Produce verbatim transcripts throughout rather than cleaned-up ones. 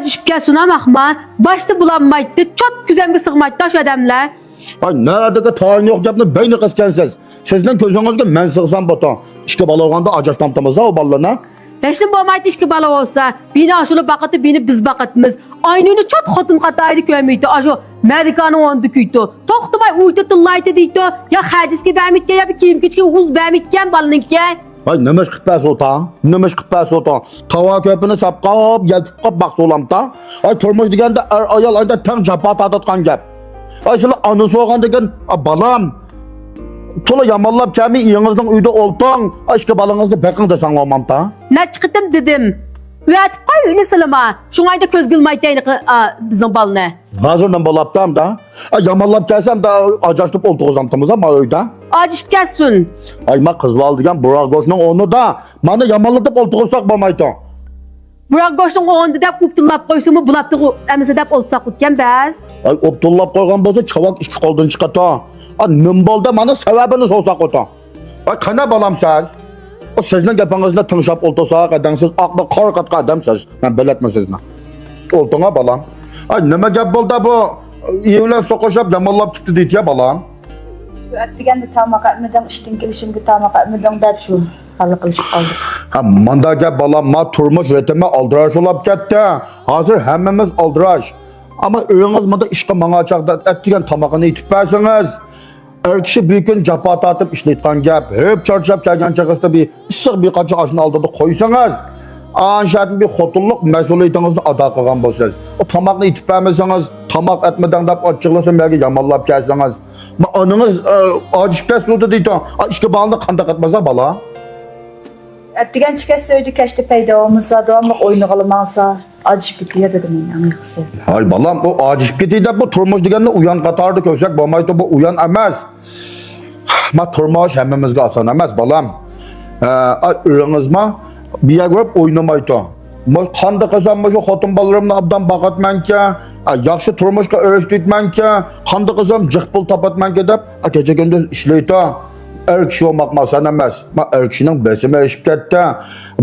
ئىشىپ كەلسۇن ئەمەخما. باشتا بولالمايتتى، چوت كۆزەمگە سىغمايتتى شۇ ئادەملەر. ۋاي، نەدىكى تايىنى يوق گەپنى بەينى قىسكەنسىز. سىزنىڭ كۆزىڭىزگە مەن سىغسام بوتۇڭ. ئىككى بالا بولغاندا ئاجاشتامتىمىز ئۇ بالىلارنى. ھېچنېمە بولمايتتى، ئىككى بالا بولسا. بىنى ئاشۇلا باقىتى، بىنى بىز باقىتىمىز. ئاينۇنى چوت خوتۇن قاتارىدا كۆرمەيتتى. ئاشۇ مەلىكانىڭ ئورنىدا كۆيتتى. توختىماي ئۇيتا تىللايتتى دەيتتى. يا خەجىسىگە بەرمەيتكەن، يا بىر كىيىم كېچىكى ئۇز بەرمەيتكەن بالىنىڭكى. ۋاي، نېمە ئىش قىلىپ بەرسۇتاڭ؟ نېمە ئىش قىلىپ بەرسۇتاڭ؟ تاۋا كۆپىنى ساپقاپ، يەلتىپ قاپ باقسۇلامتا؟ ۋاي، تۇرمۇش دېگەندە ئەر ئايال ئايدا تەڭ جاپا تارتىدىغان گەپ. ۋاي، سىلەر ئانىسى بولغاندىكىن، ئا، بالام، تولا يامانلاپ كەلمەي، ئېيىڭىزنىڭ ئۆيىدە ئولتۇرۇڭ. ئا، ئىككى بالىڭىزنى بېقىڭ دېسەڭلار بولمامتا؟ نەچچە قېتىم دېدىم. ئۆتۈپ قوي ئۆينى سىلىما. شۇڭا ئايدا كۆزگە ئىلمايتتى ئا، بىزنىڭ بالىنى. ھازىر نېمە بولاپتۇ ئەمدى؟ ئا، يامانلاپ كەلسە ئەمدى ئاجاشتۇرۇپ ئولتۇرغۇزامتىمىز ما ئۆيدە؟ ئاجىشىپ كەلسۇن. ئاي، ما قىز بالا دېگەن بۇراق گۆشنىڭ ئورنىدا مانا يامانلىتىپ ئولتۇرغۇزساق بولمايتتى؟ بۇراق گۆشنىڭ ئورنىدا دەپ ئۇپتۇللاپ قويسىمۇ بولاپتىغۇ ئەمىسە دەپ ئولتۇرساق ئۇكەن بەس. ئاي، ئۇپتۇللاپ قويغان بولسا چاۋاك ئىككى قولدىن چىقىدۇ. ئا، نېمە بولدى؟ مانا سەۋەبىنى سورىساق ئوتۇ. ۋاي، قېنى بالام سىز؟ ئۇ سىزنىڭ گېپىڭىزنى تىڭشاپ ئولتۇرساق، ئادەم سىز ئاقنى قارا قاتقان ئادەم سىز. مەن بېلەتمەن سىزنى. ئولتۇرۇڭا بالام. ئاي، نېمە گەپ بولدى بۇ؟ ئىي بىلەن سوقۇشۇپ يامانلاپ كېتتى دېيىتى يا بالام. شۇ ئەتىگەندە تاماق ئەتمىدىڭ، ئىشتىن كېلىشىمگە تاماق ئەتمىدىڭ دەپ شۇ ھالقىلىشىپ قالدۇق. ھە، مانداق گەپ بالام، ما تۇرمۇش رىتىمى ئالدىراش بولاپ كەتتى. ھازىر ھەممىمىز ئالدىراش. ئەمما ئۆيىڭىز مانداق ئىشقا ماڭغان چاغدا ئەتىگەن تامىقىنى ئېتىپ بەرسىڭىز، ئەر كىشى بىر كۈن جاپا تارتىپ ئىشلەيدىغان گەپ. ھۆپ چارچاپ كەلگەن چېغىسىدا بىر ئىسسىق بىر قاچا ئاشنى ئالدىدا قويسىڭىز، ئاشۇ يەردىن بىر خوتۇنلۇق مەسئۇلىيىتىڭىزنى ئادا قىلغان بولىسىز. ئۇ تاماقنى ئېتىپ بەرمىسىڭىز، تاماق ئەتمىدىڭ دەپ ئاچچىقلىسا مەگە يامانلاپ كەلسىڭىز. ما ئانىڭىز، ئە، ئاجىشىپ كەتسۇدى دەيدۇ. ئا، ئىككى بالىنى قانداق ئەتمەسە بالا؟ ئەتىگەن چىقەتسە ئۆيدە كەچتە پەيدا بولمىسا، داۋاملىق ئوينىغىلى ماڭسا، ئاجىشىپ كېتىدۇ دېدىم مەن ئەڭ ياخشىسى. ھاي بالام، ئۇ ئاجىشىپ كېتىدۇ دەپ بۇ تۇرمۇش دېگەننى ئۇيان قاتارىدا كۆرسەك بولمايدۇ، بۇ ئۇيان ئەمەس. ما تۇرمۇش ھەممىمىزگە ئاسان ئەمەس بالام. ئە، ئا، ئۆيىڭىزما بۇ يەرگە بېرىپ ئوينىمايدۇ. ما قانداق قىلسام مۇشۇ خوتۇن بالىلىرىمنى ئابدان باقاتمەنكەن، ئا، ياخشى تۇرمۇشقا ئېرىشتۈرۈتمەنكەن، قانداق قىلسام جىق پۇل تاپاتمەنكەن دەپ، ئا، كېچە كۈندۈز ئىشلەيدۇ. ئەر كىشى بولماق ئاسان ئەمەس. ما ئەر كىشىنىڭ بېسىمى ئېشىپ كەتتى.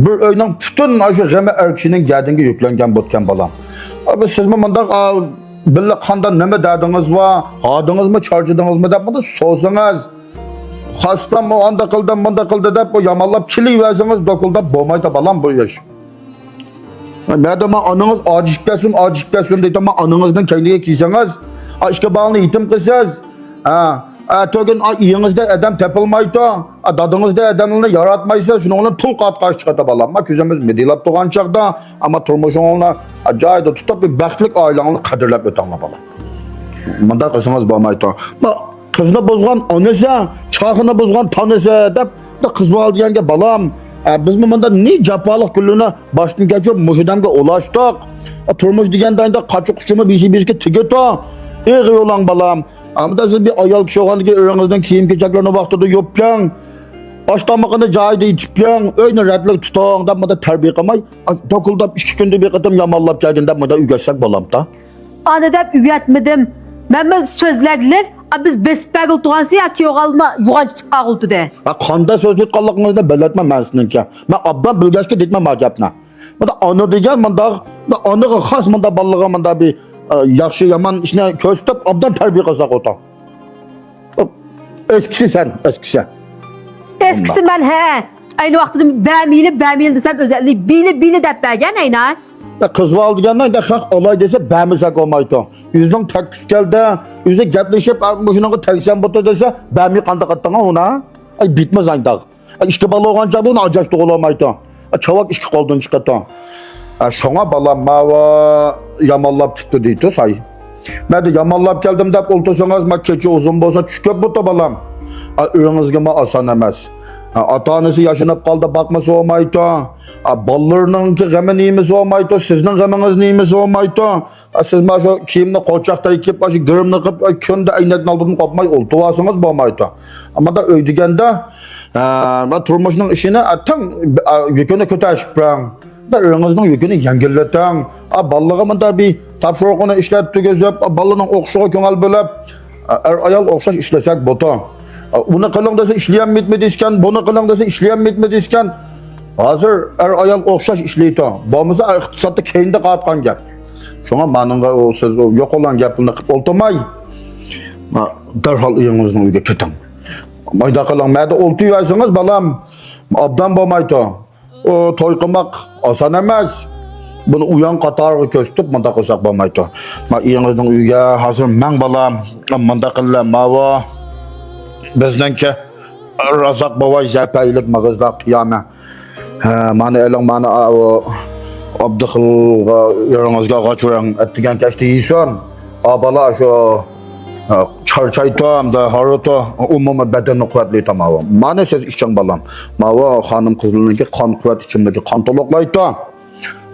بىر ئۆينىڭ پۈتۈن ئاشۇ غېمى ئەر كىشىنىڭ گەدىنىگە يۈكلەنگەن بوپكەن بالام. ئا، بىز سىزمۇ مۇنداق، ئا، بىللە قانداق نېمە دەردىڭىز بار، ھاردىڭىزمۇ، چارچىدىڭىزمۇ دەپ مۇنداق سورىسىڭىز، خاستام ئۇ ئانداق قىلدى، مۇنداق قىلدى دەپ ئۇ يامانلاپ كېلىۋەرسىڭىز، دوكۇلداپ بولمايدۇ بالام بۇ ئىش. مەدە ما ئانىڭىز ئاجىشىپ كەتسۇن، ئاجىشىپ كەتسۇن دەيدۇ، ما ئانىڭىزنىڭ كەينىگە كىيسىڭىز، ئا، ئىككى بالىنى يېتىم قىلسىز. ھە، ئەتىگۈن، ئا، ئېيىڭىزدە ئادەم تېپىلمايدۇ، ئا، دادىڭىزدە ئادەملەرنى ياراتمايسىز، شۇنىڭ بىلەن تۇل قاتقاش چىقىدۇ بالام. ما كۆزىمىز مىدىرلاپ تۇرغان چاغدا، ئەمما تۇرمۇشۇڭلار، ئا، جايىدا تۇتۇپ بىر بەختلىك ئائىلەڭلارنى قەدىرلەپ ئۆتەڭلار بالام. مۇنداق قىلسىڭىز بولمايدۇ. ما قىزنى بۇزغان ئانىسى، چاخىنى بۇزغان تانىسى دەپ، بىر قىز بار دېگەن گەپ بالام. ئە، بىزمۇ مۇنداق نى جاپالىق كۈنلىرىنى باشتىن كەچۈرۈپ مۇشۇ دەمگە ئۇلاشتۇق. ئە، تۇرمۇش دېگەندە ئەمدى قاچا-قۇچىمۇ بىرسى-بىرسىگە تېگىدۇ. ئېغىر يولۇڭ بالام. ئەمدى سىز بىر ئايال كىشى بولغاندىن كېيىن ئۆيىڭىزنىڭ كىيىم-كېچەكلىرىنى ۋاقتىدا يۇيۇپ يەڭ. ئاش-تامىقىنى جايىدا ئېتىپ يەڭ. ئۆينى رەتلىك تۇتۇڭ دەپ مۇنداق تەربىيە قىلماي، ئا، دوكۇلداپ ئىككى كۈندە بىر قېتىم يامانلاپ كەلگىن دەپ مۇنداق ئۆگەتسەك بولامتا؟ ئانا دەپ ئۆگەتمىدىم. مەنمۇ سۆزلەگلىك، ئا، بىز بېسىپ بەرگىلى تۇرغانسى ياكى يوغالما يوغان چىقىپ قالغىلى تۇردى. ھە، قانداق سۆزلەپ قالغانلىقىڭىزنى بىلەتمەن مەن سىزنىڭكى. مەن ئابدان بىلگەچكە دەيتمەن ما گەپنى. مانا ئانا دېگەن مۇنداق، مانا ئانىغا خاس مۇنداق بالىغا مۇنداق بىر، ئە، ياخشى يامان ئىشنى كۆرسىتىپ ئابدان تەربىيە قىلساق ئوتاق. ئەسكىسى سەن، ئەسكىسى. ئەسكىسى مەن، ھە. ئەينى ۋاقتىدا بەمىلى، بەمىلى دېسەم ئۆزەللى بىلى، بىلى دەپ بەرگەن ئەينى. يا قىز بالا دېگەننى ئەمدى خەق ئالاي دېسە بەرمىسەك بولمايدۇ. يۈزنىڭ تەككۈسى كەلدى، يۈزى گەپلىشىپ، ئا، مۇشۇنىڭغا تەگسەم بوپتۇ دېسە، بەرمەي قانداق قىلدىڭ ئۇنى؟ ئاي، بىتمە زاڭداغ. ئىككى بالا بولغان چاغدا ئۇنى ئاجراشتۇرغىلى بولمايدۇ. چاۋاك ئىككى قولدىن چىقىدۇ. شۇڭا بالام ماۋۇ يامانلاپ كېتتى دەيدۇ ساي. مەندە يامانلاپ كەلدىم دەپ ئولتۇرسىڭىز، ما كېچە ئۇزۇن بولسا چۈش كۆپ بولىدۇ بالام. ئۆيىڭىزگىمۇ ئاسان ئەمەس. ئاتا-ئانىسى ياشىنىپ قالدى باقمىسا بولمايدۇ. بالىلىرىنىڭكى غېمىنى يېمىسە بولمايدۇ، سىزنىڭ غېمىڭىزنى يېمىسە بولمايدۇ. ئا، سىز مانا شۇ كىيىمنى قوچاقتا كىيىپ، مانا شۇ گىرىمنى قىلىپ، ئا، كۈندە ئەينەكنىڭ ئالدىدىن قوپماي ئولتۇرۇۋالسىڭىز بولمايدۇ. ئەمما ئۆي دېگەندە، ئا، مانا تۇرمۇشنىڭ ئىشىنى، ئا، تەڭ، ئا، يۈكىنى كۆتەرۈشۈپ بېرىڭ. مانا ئۆيىڭىزنىڭ يۈكىنى يەڭگىللىتىڭ. ئا، بالىلىرغا مانا بىر تاپشۇرۇقىنى ئىشلەتتۈرگۈزۈپ، ئا، بالىنىڭ ئوقۇشىغا كۆڭۈل بۆلۈپ، ئا، ئەر-ئايال ئوخشاش ئىشلىسەك بولىدۇ. ئا، ئۇنى قىلىڭ دېسە ئىشلىيەلمەيتتى دېسىكەن، بۇنى قىلىڭ دېسە ئىشلىيەلمەيتتى دېسىكەن. ھازىر ئەر-ئايال ئوخشاش ئىشلەيدۇ. بولمىسا ئىقتىسادتا كەينىدە قالىدىغان گەپ. شۇڭا مانىڭغا ئۇ سىز ئۇ يوقالغان گەپلەرنى قىلىپ ئولتۇرماي، ما، دەرھال ئۆيىڭىزنىڭ ئۆيىگە كېتىڭ. مايدا قىلىڭ، مەدە ئولتۇرۇۋەرسىڭىز، بالام، ئوبدان بولمايدۇ. ئۇ توي قىلماق ئاسان ئەمەس. بۇنى ئۇيان قاتارىغا كۆرسىتىپ مۇنداق قىلساق بولمايدۇ. ما، ئۆيىڭىزنىڭ ئۆيىگە ھازىر مەڭ، بالام، مۇنداق قىلىڭ، ماۋۇ بىزنىڭكى رازاق بوۋاي زەپەيلىك مېغىزدا قىيامە. ھە، مانا ئېلىڭ، مانا ئاۋۇ ئابدۇخېلغا، يېرىڭىزگە ئاغاچ ئۆرەڭ ئەتىگەن كەچتە يېسۇن. ئا بالا شۇ، ھە، چارچايتۇ، ھەمدە ھارىتۇ، ئومۇمىي بەدەننى قۇۋۋەتلەيتۇ ماۋۇ. مانا سىز ئىچىڭ، بالام. ماۋۇ خانىم قىزلىرىنىڭكى قان قۇۋۋەت ئىچىملىكى قان تولۇقلايتۇ.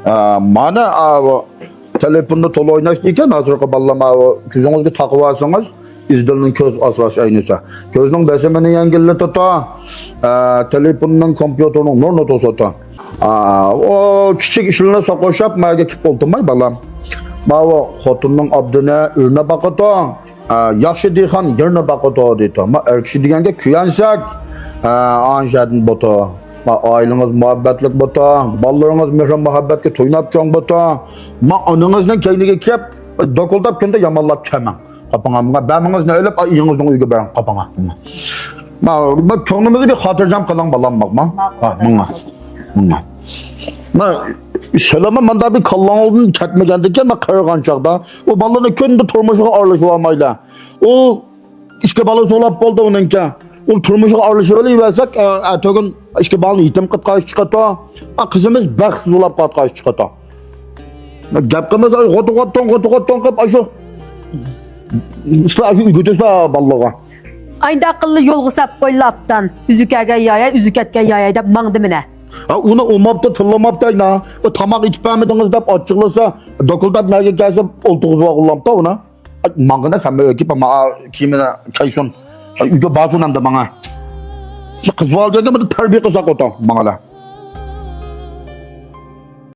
ئا، مانا ئاۋۇ تېلېفوندا تولا ئوينايدىكەن، ھازىرقى بالىلار ماۋۇ كۆزىڭىزگە تاقىۋالسىڭىز، ئىزدىلنىڭ كۆز ئاسراش ئەينىسى. كۆزنىڭ بېسىمىنى يەڭگىللىتىدۇ. ئە، تېلېفوننىڭ، كومپيۇتېرنىڭ نۇرىنى توسىدۇ. ئا، ئۇ كىچىك ئىشلارنى سوقۇشۇپ، ماگە كېلىپ ئولتۇرماي، بالام. ماۋۇ خوتۇننىڭ ئابدىنى ئۆرنى باقىدۇ. ئا، ياخشى دېھقان يېرىنى باقىدۇ دەيدۇ. ما، ئەر كىشى دېگەنگە كۆيەنسەك، ئا، ئانشەدىن بوتۇ. ما، ئائىلىڭىز مۇھەببەتلىك بوتۇ، بالىلىرىڭىز مېھرى مۇھەببەتكە تويناپ چوڭ بوتۇ. ما، ئانىڭىزنىڭ كەينىگە كېلىپ، دوكۇلداپ كۈندە يامانلاپ كەلمەڭ. قاپىڭا ماڭا بەرمىڭىز، نە ئېلىپ، ئا، ئۆيىڭىزنىڭ ئۆيىگە بېرىڭ، قاپىڭا. ما، ما، كۆڭلىمىزنى بىر خاتىرجەم قىلىڭ، بالام، ماڭا. ھا، ماڭا. ماڭا. ما، سەلەمە ماندا بىر كاللاڭدىن كەتمىگەندىكىن، ما، قېرىغان چاغدا ئۇ بالىنى كۈندە تۇرمۇشىغا ئارىلىشىۋالمايلا. ئۇ ئىككى بالىسى بولاپ بولدى ئۇنىڭكى. ئۇ تۈرمۈشىگە ئارىلىشىۋېلىۋەرسەك، ئە، ئەتىگۈن ئىككى بالىنى يېتىم قىلىۋەتكەن چىقىدۇ. ئا، قىزىمىز بەختسىز بولاپ قالغان چىقىدۇ. گەپ قىلمىسا، غوتۇغوتتۇڭ، غوتۇغوتتۇڭ قىلىپ، ئاشۇ، سىلەر ئاشۇ ئۆگىتىسىلەر بالىلارغا. ئاينداق قىللا يولغا سەپ قويلا ئاپتان. ئۆزى كەلگەن ياياي، ئۆزى كەتكەن ياياي دەپ ماڭدى مىنە. ھە، ئۇنى ئۇماپتۇ، تىللىماپتۇ ئەينا. ئۇ تاماق ئېتىپ بەرمىدىڭىز دەپ ئاچچىقلىسا، دوكۇلداپ نەگە كەلسە ئولتۇرغۇزۇۋالغۇلامتۇ ئۇنى. ماڭغىنا سەن بىر ئۆكۈپ، ما كىيىمىنى كەيسۇن. ئۆيگە بارسۇن ئەمدى ماڭا. قىز بالىدەك بۇنى تەربىيە قىلساق ئوتا ماڭىلا.